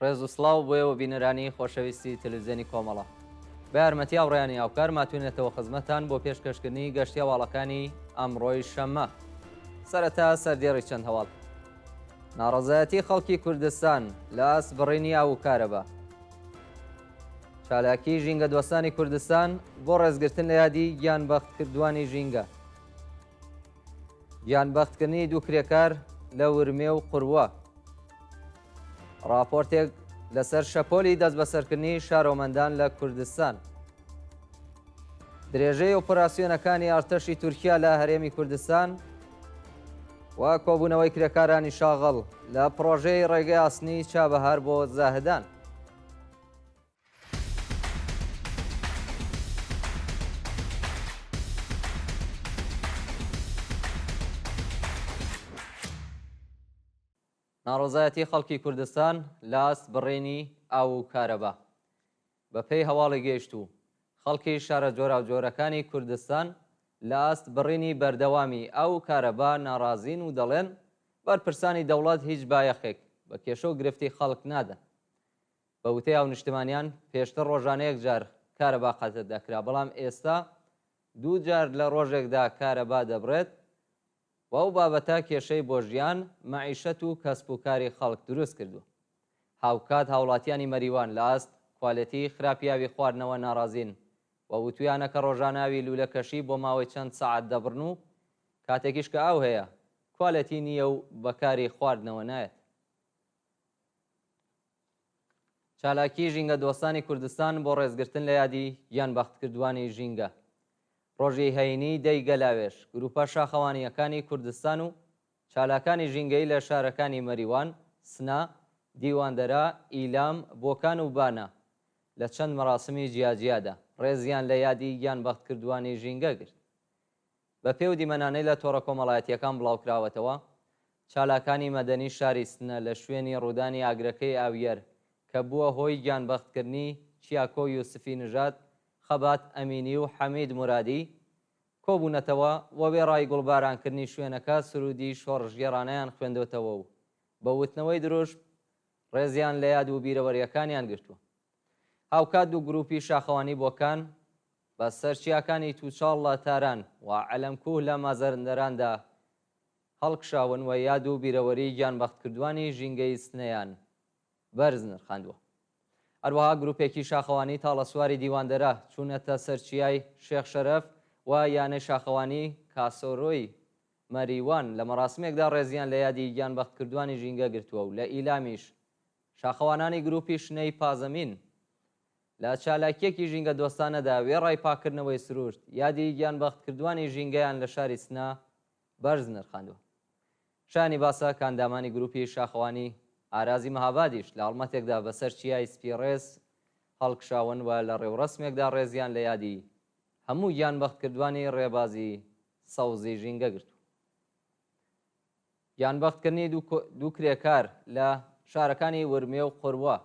ڕێز و سڵاو بۆ ئێوە بینەرانی خۆشەویستی تەلەڤزیۆنی کۆمەڵە. بە یارمەتی هاوڕێیانی هاوکار ماتوینەتەوە خزمەتتان بۆ پێشکەشکردنی گەشتی هەواڵەکانی ئەمڕۆی شەممە. سەرەتا سەردێڕی چەند هەواڵ. ناڕەزایەتی خەڵکی کوردستان لە ئاست بڕینی ئاو و کارەبا. چالاکی ژینگەدۆستانی کوردستان بۆ ڕێزگرتن لە یادی گیانبەختکردووانی ژینگە. گیانبەختکردنی دوو کرێکار لە ورمێ و قوروە. ڕاپۆرتێک لەسەر شەپۆلی دەستبەسەرکردنی شارۆمەندان لە کوردستان. درێژەی ئۆپراسیۆنەکانی ئارتەشی تورکیا لە هەرێمی کوردستان و کۆبوونەوەی کرێکارانی شاغڵ لە پڕۆژەی ڕێگەی ئاسنی چابەهار بۆ زاهدان. ناڕەزایەتی خەڵکی کوردستان لە ئاست بڕینی ئاو و کارەبا. بە پێی هەواڵی گەیشتوو، خەڵکی شارە جۆراوجۆرەکانی کوردستان لە ئاست بڕینی بەردەوامی ئاو و کارەبا ناڕازین و دەڵێن، بەرپرسانی دەوڵەت هیچ بایەخێک بە کێشە و گرفتی خەڵک نادەن. بە وتەی هاونیشتمانیان، پێشتر ڕۆژانە یەک جار کارەبا قەتع دەکرا، بەڵام ئێستا دوو جار لە ڕۆژێکدا کارەبا دەبڕێت و ئەو بابەتە کێشەی بۆ ژیان، مەعیشەت و کەسب و کاری خەڵک دروست کردووە. هاوکات هاوڵاتیانی مەریوان لە ئاست کوالێتی خراپی ئاوی خواردنەوە ناڕازین و وتویانە کە ڕۆژانە ئاوی لوولەکەشی بۆ ماوەی چەند سەعات دەبڕن و کاتێکیش کە ئاو هەیە کوالێتی نییە و بەکاری خواردنەوە نایەت. چالاکیی ژینگەدۆستانی کوردستان بۆ ڕێزگرتن لە یادی گیانبەختکردووانی ژینگە ڕۆژی هەینی دەی گەلاوێژ، گرووپە شاخەوانییەکانی کوردستان و چالاکانی ژینگەیی لە شارەکانی مەریوان، سنە، دیواندەرە، ئیلام، بۆکان و بانە لە چەند مەراسمی جیاجیادا ڕێزیان لە یادی گیانبەختکردووانی ژینگە گرت. بە پێی ئەو دیمەنانەی لە تۆڕە کۆمەڵایەتییەکان بڵاوکراوەتەوە، چالاکانی مەدەنی شاری سنە لە شوێنی ڕوودانی ئاگرەکەی ئاویەر کە بووە هۆی گیانبەختکردنی چیاکۆ یوسفی نژاد، خەبات ئەمینی و حەمید مورادی کۆبوونەتەوە و وێڕای گوڵبارانکردنی شوێنەکە سروودی شۆڕشگێڕانەیان خوێندۆتەوە و بە وتنەوەی دروشم ڕێزیان لە یاد و بیرەوەرییەکانیان گرتووە. هاوکات دوو گرووپی شاخەوانی بۆکان بە سەر چیاکانی تووچاڵ لە تاران و عەلەمکوه لە مازەندەراندا هەڵکشاون و یاد و بیرەوەریی گیانبەختکردووانی ژینگەی سنەیان بەرز نرخاندووە. هەروەها گرووپێکی شاخەوانی تاڵەسواری دیواندەرە چوونەتە سەر چیای شێخ شەرەف و یانەی شاخەوانی کاسۆرۆی مەریوان لە مەراسمێکدا ڕێزیان لە یادی گیانبەختکردووانی ژینگە گرتووە و لە ئیلامیش شاخەوانانی گرووپی شنەی پازەمین لە چالاکییەکی ژینگەدۆستانەدا وێڕای پاککردنەوەی سروشت، یادی گیانبەختکردووانی ژینگەیان لە شاری سنە بەرز نرخاندووە. شایانی باسە کە ئەندامانی گرووپی شاخەوانی ئارازی مەهابادیش لە هەڵمەتێکدا بەسەر چیای سپیڕێز هەڵکشاون و لە ڕێوڕەسمێکدا ڕێزیان لە یادی هەموو گیانبەختکردووانی ڕێبازی سەوزی ژینگە گرتووە. گیانبەختکردنی دوو کرێکار لە شارەکانی ورمێ و قوروە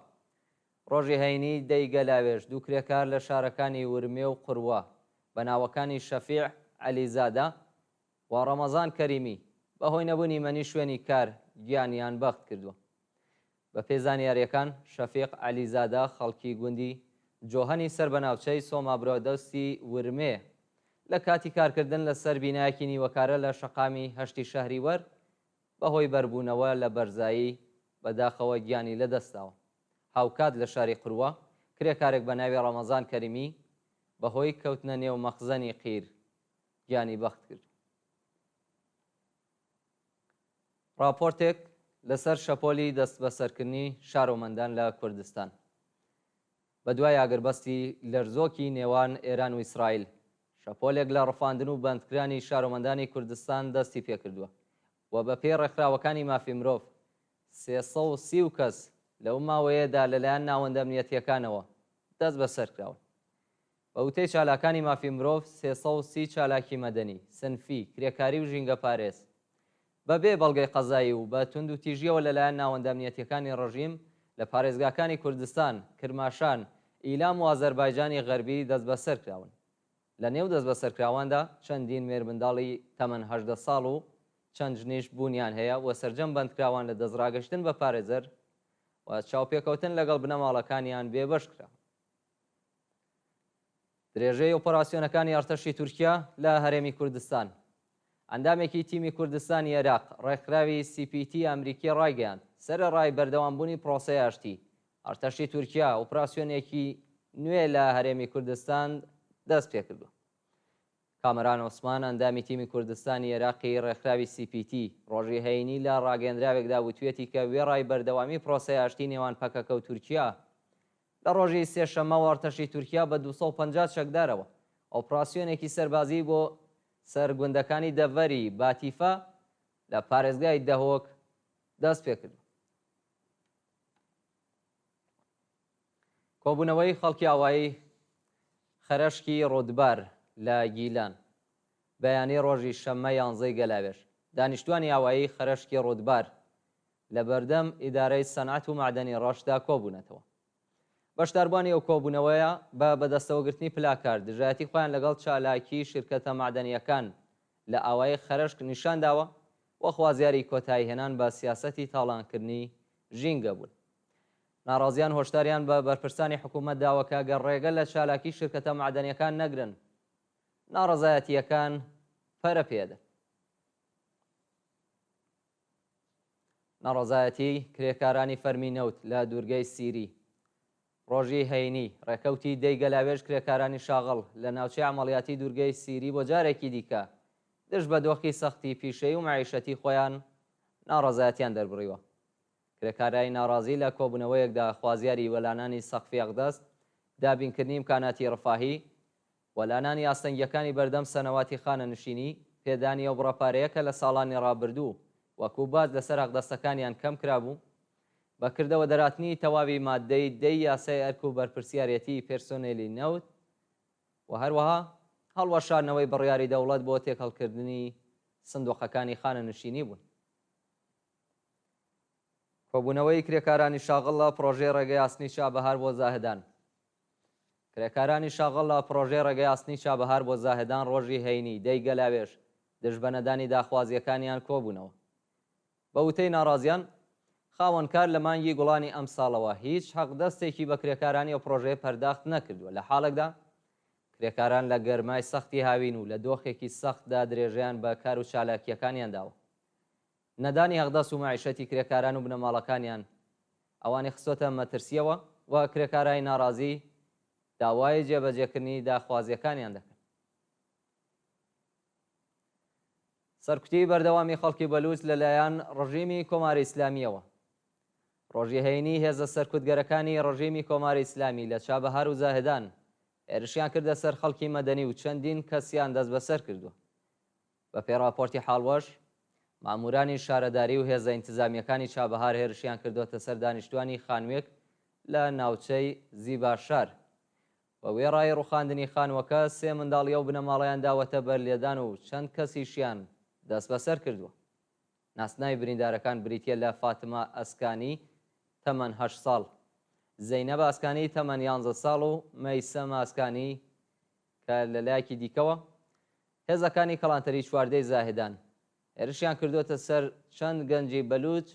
ڕۆژی هەینی دە ی گەلاوێژ دوو کرێکار لە شارەکانی ورمێ و قوروە بە ناوەکانی شەفیع عەلیزادە و ڕەمەزان کەریمی بە هۆی نەبوونی مەنی شوێنی کار گیانیان بەخت کردووە. بە پێی زانیارییەکان شەفیق عەلیزادە خەڵکی گوندی جۆهەنی سەر بە ناوچەی سۆمابرۆدەستی ورمێ لە کاتی کارکردن لە سەر بینایەکی نیوەکارە لە شەقامی هەشتی شەهریوەر بە هۆی بەربوونەوە لە بەرزایی بە داخەوە گیانی لە دەست داوە. هاوکات لە شاری قوروە کرێکارێک بە ناوی ڕەمەزان کەریمی بە هۆی کەوتنە نێو مەخزەنی قیر گیانی بەخت کردووە. ڕاپۆرتێک لەسەر شەپۆلی دەستبەسەرکردنی شارۆمەندان لە کوردستان. بەدوای ئاگربەستی لەرزۆکی نێوان ئێران و ئیسرائیل، شەپۆلێک لە ڕفاندن و بەندکرانی شارۆمەندانی کوردستان دەستی پێکردووە و بەپێی ڕێکخراوەکانی مافی مرۆڤ 330 کەس لەو ماوەیەدا لەلایەن ناوەندە ئەمنیەتییەکانەوە دەستبەسەرکراون. بە وتەی چالاکانی مافی مرۆڤ، 330 چالاکی مەدەنی، سنفی، کرێکاری و ژینگەپارێز، بە بێ بەڵگەی قەزایی و بە توندوتیژییەوە لەلایەن ناوەندە ئەمنیەتییەکانی ڕژیم لە پارێزگاکانی کوردستان، کرماشان، ئیلام و ئازەربایجانی غەربی دەستبەسەر کراون. لە نێو دەستبەسەرکراواندا چەندین مێرمنداڵی تەمەن 18 ساڵ و چەند ژنیش بوونیان هەیە و سەرجەم بەندکراوان لە دەستڕاگەیشتن بە پارێزەر. و چاوپێکەوتن لەگەڵ بنەماڵەکانیان بێبەش کراون. درێژەی ئۆپەراسیۆنەکانی ئەرتەشی تورکیا لە هەرێمی کوردستان. ئەندامێکی تیمی کوردستانی ئێراق، ڕێکخراوی سی پی تی ئەمریکی ڕایگەیاند، سەرەڕای بەردەوامبوونی پرۆسەی ئاشتی، ئەرتەشی تورکیا ئۆپراسیۆنێکی نوێ لە هەرێمی کوردستان دەستپێکردووە. کامەران عوسمان، ئەندامی تیمی کوردستانی ئێراقی ڕێکخراوی سی پی تی، ڕۆژی هەینی لە ڕاگەیەندراوێکدا وتویەتی کە وێڕای بەردەوامی پرۆسەی ئاشتی نێوان پەکەکە و تورکیا، لە ڕۆژی سێشەممەوە ئەرتەشی تورکیا بە 250 چەکدارەوە ئۆپراسیۆنێکی سەربازیی بۆ سەر گوندەکانی دەڤەری باتیفا لە پارێزگای دهۆک دەستپێکردووە. کۆبوونەوەی خەڵکی ئاوایی خەرەشکی ڕوودبار لە گیلان بەیانی ڕۆژی شەممە یانزەی گەلاوێژ دانیشتوانی ئاوایی خەرەشکی ڕوودبار لە بەردەم ئیدارەی سەنعەت و مەعدەنی ڕەشتدا کۆبوونەتەوە. بەشداربووانی ئەو کۆبوونەوەیە بە بەدەستەوەگرتنی پلاکارد دژایەتی خۆیان لەگەڵ چالاکیی شیرکەتە مەعدەنییەکان لە ئاوایی خەرەشک نیشان داوە و خوازیاری کۆتاییهێنان بە سیاسەتی تاڵانکردنی ژینگە بوون. ناڕازیان هۆشداریان بە بەرپرسانی حکوومەت داوە کە گەر ڕێگە لە چالاکیی شیرکەتە مەعدەنییەکان نەگرن، ناڕەزایەتییەکان پەرە پێدەن. ناڕەزایەتیی کرێکارانی فەرمی نەوت لە دوورگەی سیری ڕۆژی هەینی، ڕێکەوتی دەی گەلاوێژ کرێکارانی شاغڵ لە ناوچەی عەمەڵیاتی دوورگەی سیری بۆ جارێکی دیکە دژ بە دۆخی سەختی پیشەیی و مەعیشەتی خۆیان ناڕەزایەتیان دەربڕیوە. کرێکارای ناڕازی لە کۆبوونەوەیەکدا خوازیاری وەلانانی سەقفی ئەقدەست، دابینکردنی ئیمکاناتی ڕفاهی، وەلانانی ئاستەنگییەکانی بەردەم سەنەواتی خانەنشینی، پێدانی ئەو بڕە پارەیە کە لە ساڵانی ڕابردوو وەکو باج لەسەر حەقدەستەکانیان کەم کرابوو، بە کردەوە دەراتنی تەواوی ماددەی دەی یاسای ئەرک و بەرپرسیارێتیی پێرسۆنێلی نەوت و هەروەها هەڵوەشاندنەوەی بڕیاری دەوڵەت بۆ تێکەڵکردنی سندوقەکانی خانەنشینی بوون. کۆبوونەوەی کرێکارانی شاغڵ لە پڕۆژەی ڕێگەی ئاسنی چابەهار بۆ زاهدان. کرێکارانی شاغڵ لە پڕۆژەی ڕێگەی ئاسنی چابەهار بۆ زاهدان ڕۆژی هەینی، دە ی گەلاوێژ، دژ بە نەدانی داخوازییەکانیان کۆبوونەوە. بە وتەی ناڕازیان، خاوەنکار لە مانگی گوڵانی ئەمساڵەوە هیچ حەقدەستێکی بە کرێکارانی ئەو پڕۆژەیە پەرداخت نەکردووە، لە حاڵێکدا کرێکاران لە گەرمای سەختی هاوین و لە دۆخێکی سەختدا درێژەیان بە کار و چالاکییەکانیان داوە. نەدانی هەقدەست و مەعیشەتی کرێکاران و بنەماڵەکانیان ئەوانی خستۆتە مەترسییەوە و کرێکارانی ناڕازی داوای جێبەجێکردنی داخوازییەکانیان دەکەن. سەرکوتی بەردەوامی خەڵکی بەلووچ لەلایەن ڕژیمی کۆماری ئیسلامییەوە. ڕۆژی هەینی هێزە سەرکوتگەرەکانی ڕژیمی کۆماری ئیسلامی لە چابەهار و زاهدان هێرشیان کردە سەر خەڵکی مەدەنی و چەندین کەسیان دەستبەسەر کردووە. بەپێی ڕاپۆرتی حاڵوەش، ماموورانی شارەداری و هێزە ئینتزامییەکانی چابەهار هێرشیان کردۆتە سەر دانیشتووانی خانووێک لە ناوچەی زیباشار و وێڕای ڕووخاندنی خانووەکە، سێ منداڵی ئەو بنەماڵەیان داوەتە بەر لێدان و چەند کەسیشیان دەستبەسەر کردووە. ناسناوی بریندارەکان بریتییە لە فاتمە ئەسکانی تەمەن هەشت ساڵ، زەینەب ئاسکانی تەمەن یانزە ساڵ و مەیسەم ئاسکانی کە لە لایەکی دیکەوە هێزەکانی کەڵانتەری چواردەی زاهدان هێرشیان کردووەتە سەر چەند گەنجی بەلووچ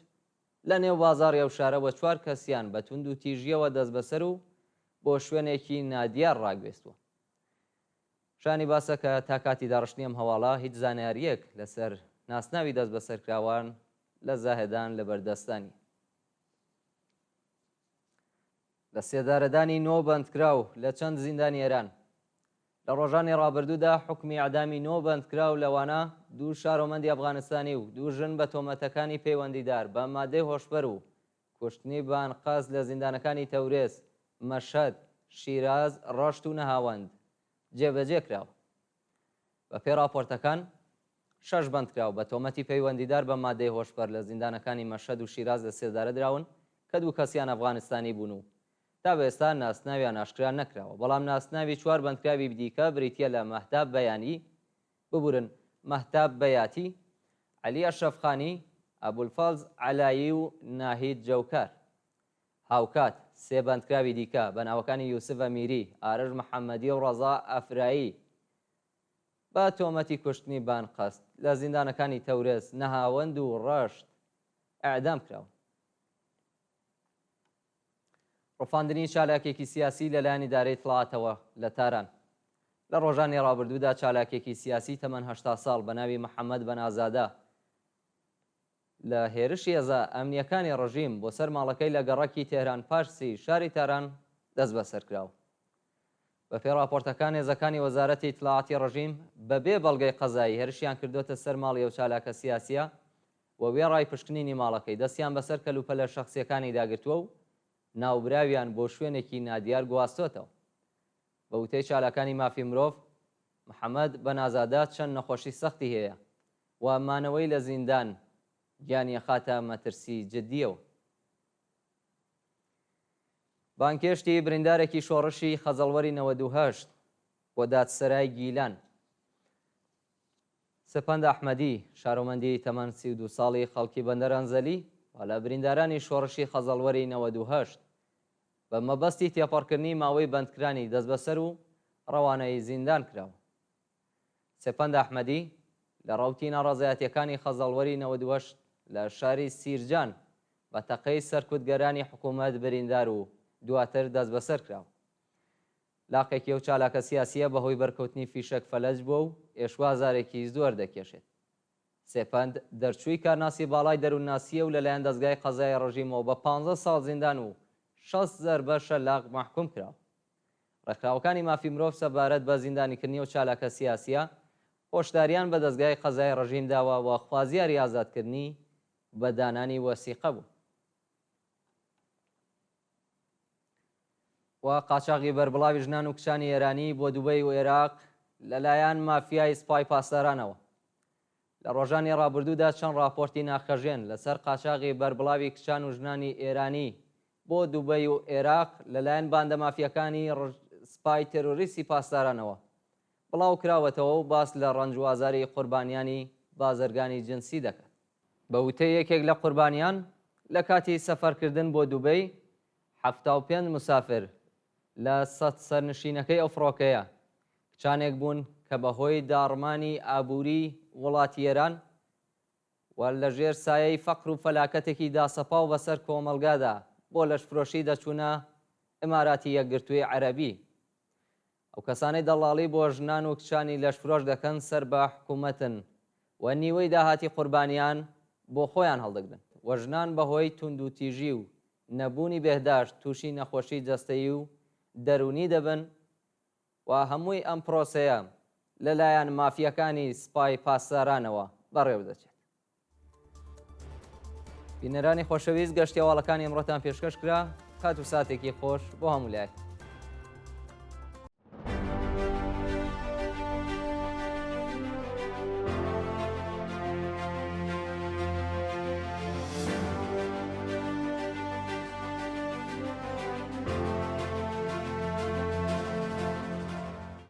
لە نێو بازاڕی ئەو شارە و چوار کەسیان بە توندوتیژییەوە دەستبەسەر و بۆ شوێنێکی نادیار ڕاگوێستووە. شایانی باسە کە تا کاتی داڕشتنی ئەم هەواڵە هیچ زانیارییەک لەسەر ناسناوی دەستبەسەرکراوان لە زاهدان لەبەردەستدا نییە. لە سێدارەدانی نۆ بەندکراو لە چەند زیندانی ئێران لە ڕۆژانی ڕابردوودا حوکمی ئێعدامی نۆ بەندکراو لەوانە دوو شارۆمەندی ئەفغانستانی و دوو ژن بە تۆمەتەکانی پەیوەندیدار بە مادەی هۆشبەر و کوشتنی بە ئەنقەست لە زیندانەکانی تەورێز، مەشهەد، شیراز، ڕەشت و نەهاوەند جێبەجێ کراوە. بەپێی ڕاپۆرتەکان، شەش بەندکراو بە تۆمەتی پەیوەندیدار بە مادەی هۆشبەر لە زیندانەکانی مەشهەد و شیراز لە سێدارە دراون کە دوو کەسیان ئەفغانستانی بوون و تا بە ئێستا ناسناویان ئاشکرا نەکراوە، بەڵام ناسناوی چوار بەندکراوی دیکە بریتییە لە مەهتاب بەیانی، ببورن مەهتاب بەیاتی، عەلی ئەشرەفخانی، ئەبولفەز عەلایی و ناهید جەوکار. هاوکات سێ بەندکراوی دیکە بە ناوەکانی یوسف ئەمیری، ئارەش محەمەدی و ڕەزا ئەفرایی بە تۆمەتی کوشتنی بانقەست لە زیندانەکانی تەورێز، نەهاوەند و ڕەشت ئێعدام کراون. ڕفاندنی چالاکێکی سیاسی لەلایەن ئیدارەی ئیتڵاعاتەوە لە تاران. لە ڕۆژانی ڕابردوودا چالاکێکی سیاسی تەمەن 80 ساڵ بە ناوی محەممەد بەنازادە لە هێرشی هێزە ئەمنییەکانی ڕژیم بۆ سەر ماڵەکەی لە گەڕەکی تێهران پارسی شاری تاران دەستبەسەر کرا و بەپێی ڕاپۆرتەکان هێزەکانی وەزارەتی ئیتلاعاتی ڕژیم بە بێ بەڵگەی قەزایی هێرشیان کردۆتە سەر ماڵی ئەو چالاکە سیاسییە و وێڕای پشکنینی ماڵەکەی دەستیان بەسەر کەلوپەلە شەخسییەکانیدا گرتووە و ناوبراویان بۆ شوێنێکی نادیار گواستۆتەوە. بە وتەی چالاکانی مافی مرۆڤ، محەمەد بەنازادە چەند نەخۆشی سەختی هەیە و مانەوەی لە زیندان گیانی ئەخاتە مەترسی جددییەوە. بانگهێشتی بریندارێکی شۆڕشی خەزەڵوەری 98 بۆ دادسەرای گیلان. سپەند ئەحمەدی، شارۆمەندی تەمەن 32 ساڵی خەڵکی بەندەر ئەنزەلی و لە بریندارانی شۆڕشی خەزەڵوەری 98 بە مەبەستی تێپەڕکردنی ماوەی بەندکرانی دەستبەسەر و ڕەوانەی زیندان کراوە. سپەند ئەحمەدی، لە ڕەوتی ناڕەزایەتییەکانی خەزەڵوەری 98 لە شاری سیرجان بە تەقەی سەرکوتگەرانی حکوومەت بریندار و دواتر دەستبەسەر کراوە. لاقێکی ئەو چالاکە سیاسییە بە هۆی بەرکەوتنی فیشەک فەلەج بووە و ئێشوازارێکی زۆر دەکێشێت. سێپەند، دەرچووی کارناسی باڵای دەروونناسییە و لەلایەن دەزگای قەزای ڕژیمەوە بە پانزە ساڵ زیندان و 60 زەربە شەلاق مەحکوم کراوە. ڕێکخراوەکانی مافی مرۆڤ سەبارەت بە زیندانیکردنی ئەو چالاکە سیاسییە هۆشدارییان بە دەزگای قەزای ڕژیم داوە و خوازیاری ئازادکردنی بە دانانی وەسیقە بوون. و قاچاغی بەربڵاوی ژنان و کچانی ئێرانی بۆ دوبەی و ئێراق لەلایەن مافیای سپای پاسدارانەوە. لە ڕۆژانی ڕابردوودا چەند ڕاپۆرتی ناخهەژێن لەسەر قاچاغی بەربڵاوی کچان و ژنانی ئێرانی بۆ دوبەی و ئێراق لەلایەن باندە مافیەکانی سپای تێرۆریستی پاسدارانەوە بڵاو کراوەتەوە و باس لە ڕەنج و ئازاری قوربانیانی بازرگانی جنسی دەکات. بە وتەی یەکێک لە قوربانیان، لە کاتی سەفەرکردن بۆ دوبەی، 75 مسافر لە 100 سەرنشینەکەی ئەو فڕۆکەیە، کچانێک بوون کە بە هۆی داڕمانی ئابووریی وڵاتی ئێران و لە ژێر سایەی فەقر و فەلاکەتێکی داسەپاو بەسەر کۆمەڵگادا بۆ لەشفرۆشی دەچوونە ئیماراتی یەکگرتووی عەرەبی. ئەو کەسانەی دەڵاڵی بۆ ژنان و کچانی لەشفرۆش دەکەن سەر بە حکوومەتن و نیوەی داهاتی قوربانیان بۆ خۆیان هەڵدەگرن و ژنان بەهۆی توندوتیژی و نەبوونی بێهداشت تووشی نەخۆشی جەستەیی و دەروونی دەبن و هەمووی ئەم پرۆسەیە لەلایەن مافیەکانی سپای پاسدارانەوە بەڕێوەدەچێت. بینەرانی خۆشەویست گەشتیەواڵەکانی ئەمڕۆتان پێشکەش کرا کات و ساتێکی خۆش بۆ هەموو لایەک.